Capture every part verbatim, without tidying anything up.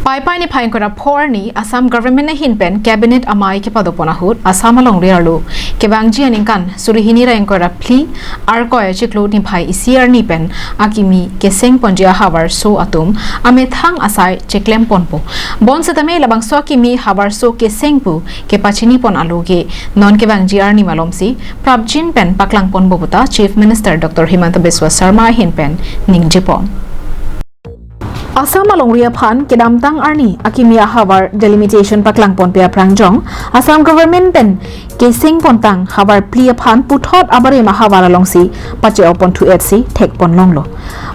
Paipai niphai ingkoi ra pho arni Assam Government ahin pen Cabinet amei kepadopon ahut Assam alongri arlo kevangji aningkan suri hini ra ingkoi ra phli Arkoi achiklo niphai isi arni pen akimi kesengponji ahavarso atum amethang asai cheklem ponpo. Bonsetame labangso akimi havarso keseng pu kepachini pon alo ke non kevangji arni malomsi prapjin pen paklang ponpo puta Chief Minister Doctor Himanta Biswa Sarma ahin pen ningje pon. Assam alongri aphan kedamtang arni akimi ahavar delimitation paklang ponpe aphrang jong Assam Government pen keseng pontang havar phli aphan puthot abarim ahavar alongsi pache-o ponthu etsi thek pon longlo.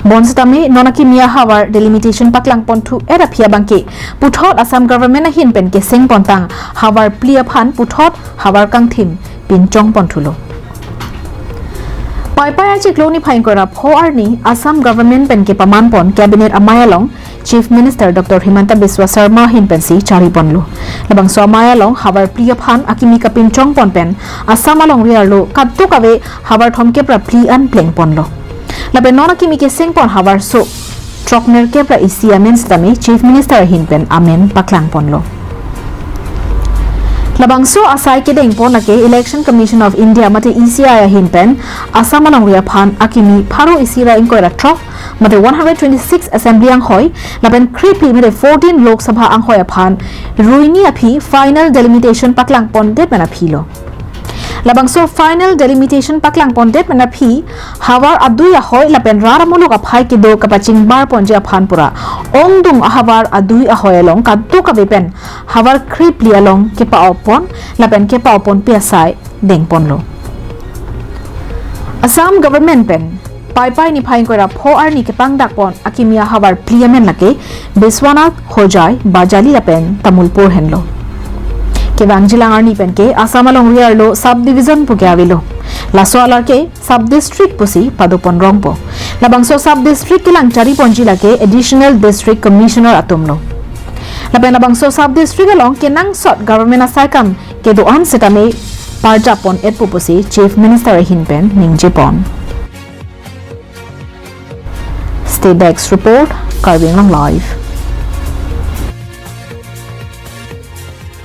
Bonsetame non akimi ahavar delimitation paklang ponthu et aphi abangke puthot Assam Government ahin pen keseng pontang havar phli aphan puthot havar kangthim pinchong ponthulo. Paipai achiklo niphai ingkoi ra pho arni Assam Government pen kepaman pon Cabinet amei along Chief Minister Doctor Himanta Biswa Sarma ahin pensi chari ponlo. Labangso amei along havar phli aphan akimi kapinchong pon pen Assam alongri arlo kadokave havar thomkep ra phli an pleng ponlo. Lapen non akimi keseng pon havarso throknerkep ra isi amen setame Chief Minister ahin pen amen paklang ponlo. Labangso asai kedeng pon lake Election Commission of India mate E C I ahin pen Assam alongri aphan akimi pharo isi ra ingkoi ra throk mate one hundred twenty-six assembly anghoi lapen krephli mate fourteen Lok Sabha anghoi aphan ruini aphi final delimitation paklang pondet pen aphi lo. Labangso final delimitation paklang pondet pen aphi havar adui ahoi lapen rat amuluk aphai kedo kapachingbar ponji aphan pura ongdung ahavar adui ahoi along kadokave pen havar krephli along kepa-o pon lapen kepa-o ponpe asai deng ponlo. Assam Government pen Paipai niphai ingkoi ra pho arni kepangdak pon akimi ahavar phli amen lake Biswanath, Hojai, Bajali lapen Tamulpur henlo. Kevangjilang arni penke Assam alongri arlo sub division puke avelo. Laso alar ke sub district pusi padopon rongpo. Labangso sub district kelang chari ponji lake Additional District Commissioner atumlo. Lapen labangso sub district along kenangsot government asai kam kedo-an setame parjap pon etpo pusi Chief Minister ahin pen ningje pon. State Desk Report, Karbi Anglong Live.